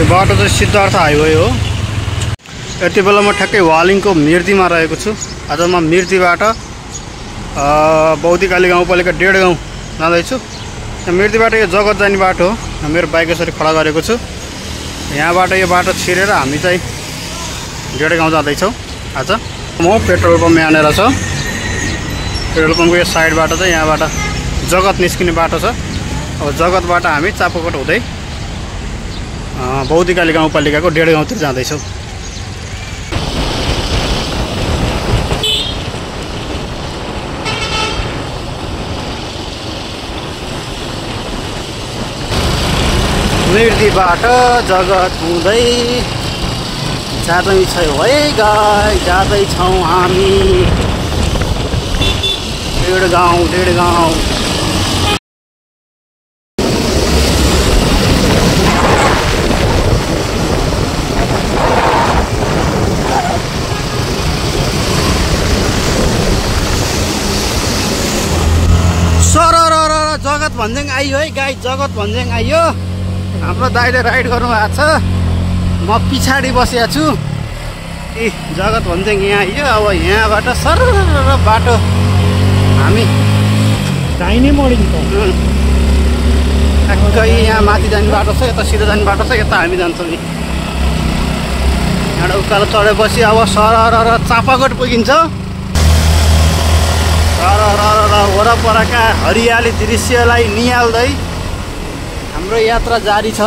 यो बाटो चाहिँ सिद्धार्थ हाइवे हो। यति बेला म ठ्याक्कै वालिङको मिर्तीमा रहेको छु। आज म मिर्तीबाट बौद्धिकाली गाउँपालिका डेढ गाउँ जाँदैछु। मिर्तीबाट यो जगत जाने बाटो हो। मेरो बाइक यसरी खडा गरेको छु। यहाँबाट यो बाटो छिरेर हामी चाहिँ डेढ गाउँ जाँदैछौँ। आज म पेट्रोल पम्प यहाँनिर छ। पेट्रोल पम्पको यो साइडबाट चाहिँ यहाँबाट जगत निस्किने बाटो छ। अब जगतबाट हामी चापोकोट हुँदै बौद्धिकाली गाउँपालिकाको डेढ गाउँतिर जाँदैछौँ। मिर्तीबाट जगत हुँदै जाँदैछ है गाई, जाँदैछौँ हामी डेढ गाउँ डेढ गाउँ। जगत भन्ज्याङ आइयो है गाई, जगत भन्ज्याङ आइयो। हाम्रो दाइले राइड गर्नुभएको छ, म पछाडि बसेको छु। ए जगत भन्ज्याङ यहाँ आइयो। अब यहाँबाट सर बाटो हामी दाहिने मोडिन्छ। ठ्याक्कै यहाँ माथि जाने बाटो छ, यता सिधा जाने बाटो छ, यता हामी जान्छौँ नि। यहाँबाट उकालो चढेपछि अब सरर चापाकोट पुगिन्छ। वरपरका हरियाली दृश्यलाई निहाल्दै हाम्रो यात्रा जारी छ।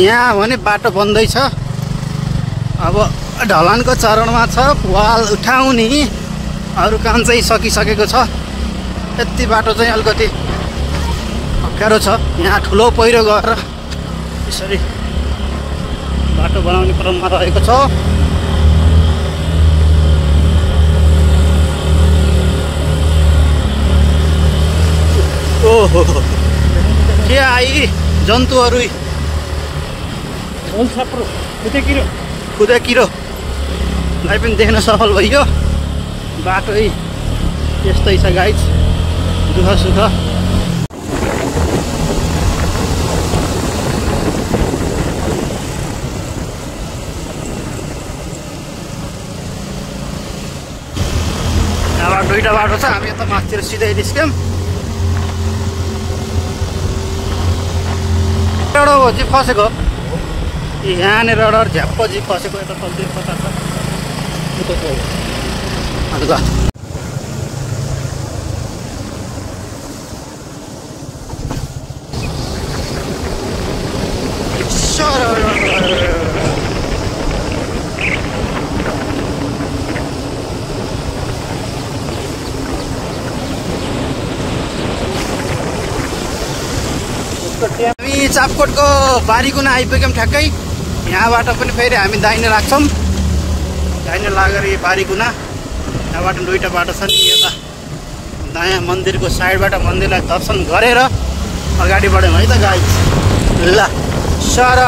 यहाँ भने बाटो बन्दैछ। अब ढलानको चरणमा छ, वाल उठाउने अरू काम चाहिँ सकिसकेको छ। यति बाटो चाहिँ अलिकति अप्ठ्यारो छ। यहाँ ठुलो पहिरो गएर यसरी बाटो बनाउने क्रममा रहेको छ। ओहो के आई जन्तुहरू, खुदेकिरोलाई पनि देख्न सफल भइयो। बाटो यस्तै छ गाइज, दुःख सुख। यहाँबाट दुईवटा बाटो छ, हामी यता माथितिर सिधै निस्क्यौँ। एउटा हो चाहिँ फसेको, यहाँनिर झ्याप्प जी फसेको, यता तलतिर कता छ अन्त हामी चापकोटको बारीकुना आइपुग्यौँ ठ्याक्कै। यहाँबाट पनि फेरि हामी दाहिने लाग्छौँ। दाहिने लागेर यो बारीकुना, यहाँबाट दुईवटा बाटो छ नि। यता दायाँ मन्दिरको साइडबाट मन्दिरलाई दर्शन गरेर अगाडि बढ्यौँ है त गाइज। ल सर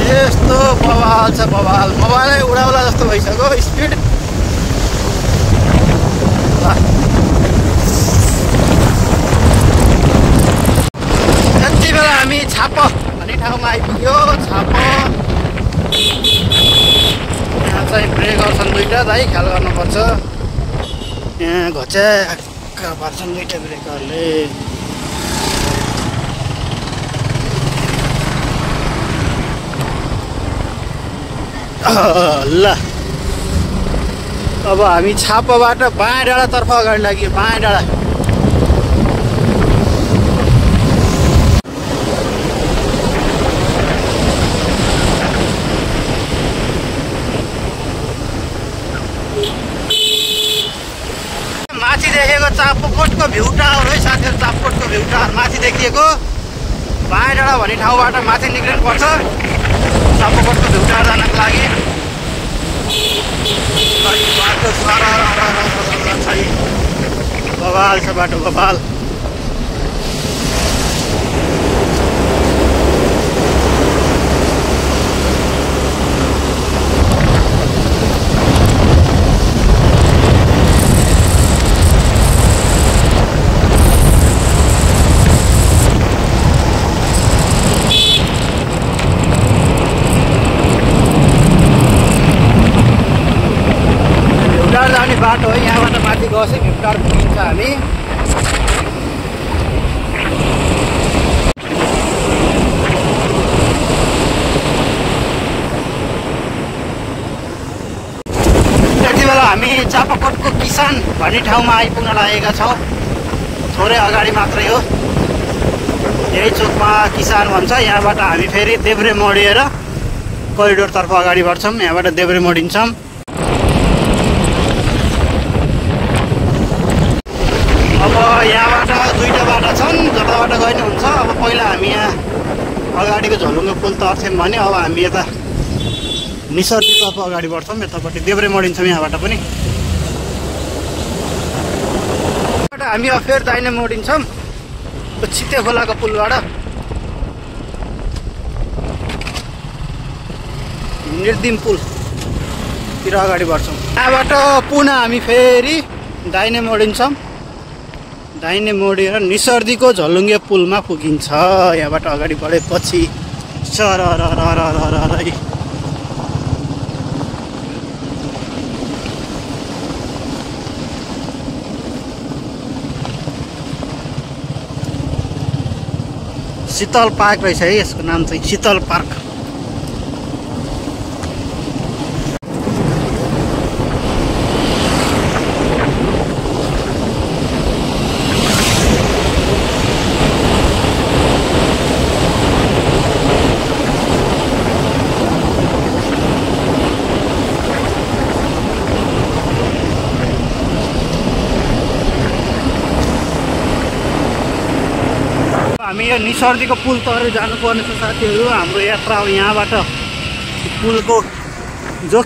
यस्तो बवाल छ, बवाल मोबाइलै उडाउला जस्तो भइसक्यो स्पिड। यति बेला हामी छाप भन्ने ठाउँमा आइपुग्यो। छाप यहाँ चाहिँ ब्रेकर छन् दुईवटा, दाइ ख्याल गर्नुपर्छ। यहाँ घच्याक्क पार्छन् दुईवटा ब्रेकरले। ल अब हामी छापाबाट बायाँ डाँडातर्फ अगाडि लाग्यो। बायाँ डाँडा माथि देखेको चापोकोटको भ्यू टावर है साथीहरु। चापोकोटको भ्यू टावर माथि देखिएको बाँय डाँडा भन्ने ठाउँबाट माथि निक्लिनु पर्छ चापोकोटको भ्यू टावर जानको लागि। बाटो बवाल छ, बाटो बवाल। जाने बाटो है, यहाँबाट माथि गएपछि भिप्टार पुगिन्छ हामी। त्यति बेला हामी चापाकोटको किसान भन्ने ठाउँमा आइपुग्न लागेका छौँ। थोरै अगाडि मात्रै हो, यही चोकमा किसान भन्छ। यहाँबाट हामी फेरि देब्रे मोडिएर करिडोरतर्फ अगाडि बढ्छौँ। यहाँबाट देब्रे मोडिन्छौँ। अब यहाँबाट दुईवटा बाटो छन्, जताबाट गए नि हुन्छ। अब पहिला हामी यहाँ अगाडिको झलुङ्गे पुल तर्थ्यौँ भने अब हामी यता निसर्गीतर्फ अगाडि बढ्छौँ। यतापट्टि देब्रे मोडिन्छौँ यहाँबाट पनि। हामी अब फेरि दाहिने मोडिन्छौँ छिते खोलाको पुलबाट। निर्दिम पुलतिर अगाडि बढ्छौँ। यहाँबाट पुनः हामी फेरि दाहिने मोडिन्छौँ। दाहिने मोडेर निसर्दीको झलुङ्गे पुलमा पुगिन्छ। यहाँबाट अगाडि बढेपछि शीतल पार्क रहेछ है, यसको नाम चाहिँ शीतल पार्क। हामी यो निसर्दीको पुल तरेर जानुपर्ने छ साथीहरू। हाम्रो यात्रा अब यहाँबाट पुलको जो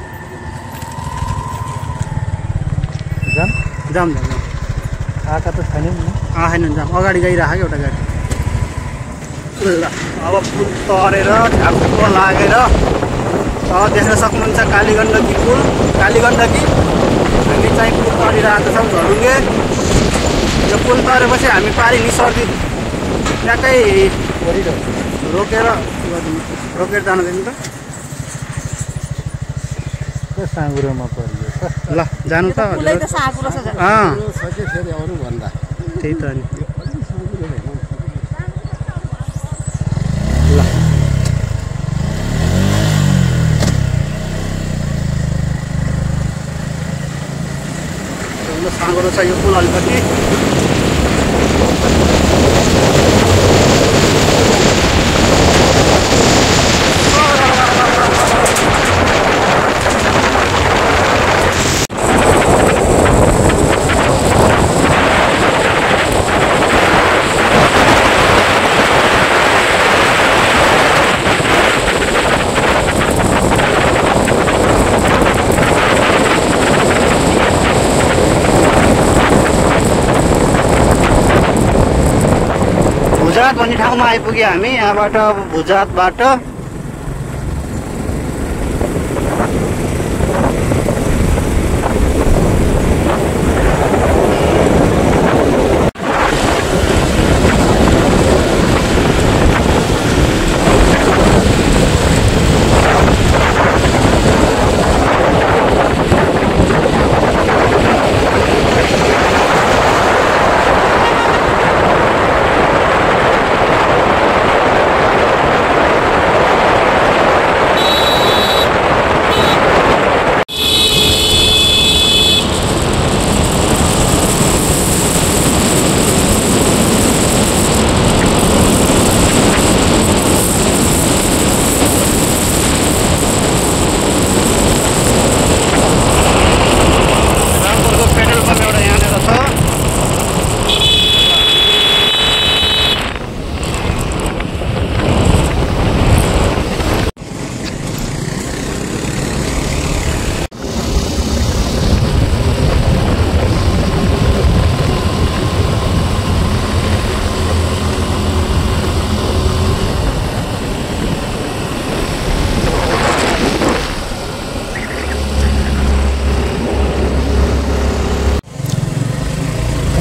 जाम जाम जाम आएका त छैन नि, आएन जाम। अगाडि गइरहेको एउटा गाडी। ल अब पुल तरेर ढाक्को लागेर देख्न सक्नुहुन्छ कालीगण्डकी पुल। कालीगण्डकी हामी चाहिँ पुल तरिरहेको छौँ झलुङ्गे। यो पुल तरेपछि हामी पारि निसर्दी ट्याक्कै रोकेर जान दिनु त। साँगुरोमा परियो ल जानु त। त्यही त नि ल साँगुरो छ यो पुल अलिकति। भुजात भन्ने ठाउँमा आइपुग्यो हामी। यहाँबाट अब भुजातबाट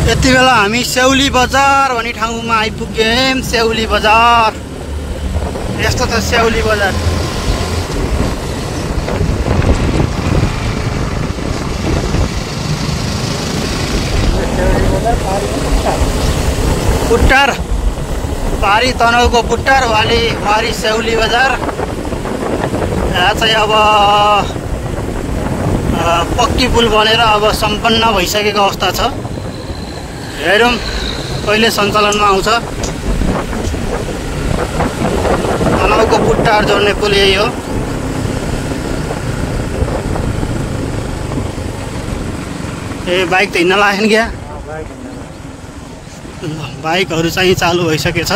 यति बेला हामी सेउली बजार भन्ने ठाउँमा आइपुग्यौँ। सेउली बजार यस्तो छ सेउली बजार। पुट्टार पारी तनहुको पुट्टार वारी सेउली बजार। यहाँ चाहिँ अब पक्की पुल बनेर अब सम्पन्न भइसकेको अवस्था छ। हेरौँ कहिले सञ्चालनमा आउँछ। तनहुको पुट्टार जोड्ने पुल यही हो। ए बाइक त हिँड्न लागेन क्या। बाइकहरू चाहिँ चालु भइसकेछ।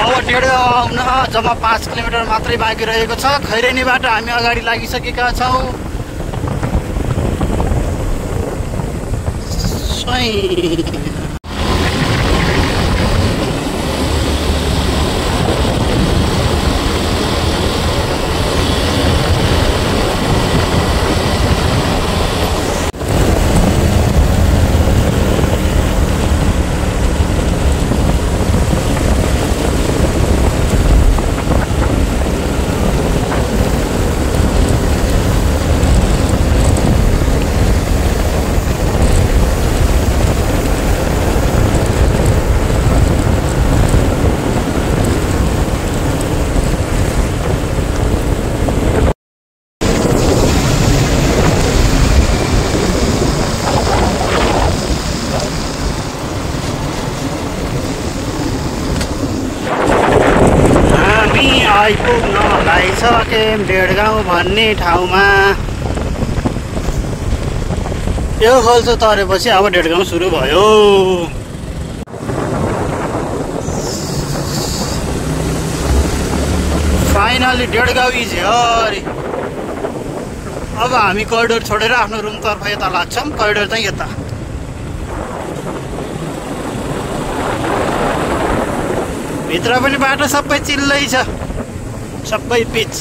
अब डेढगाउँ आउन जम्मा 5 किलोमिटर मात्रै बाँकी रहेको छ। खैरेनीबाट हामी अगाडि लागिसकेका छौँ। आइपुग्न लागिसक्यौँ डेढगाउँ भन्ने ठाउँमा। यो खोल्चो तरेपछि अब डेढगाउँ सुरु भयो। Finally Dedhgaun is here. अब हामी करिडोर छोडेर आफ्नो रुमतर्फ यता लाग्छौँ। करिडोर चाहिँ यता। भित्र पनि बाटो सबै चिल्लै छ, सबै पिच।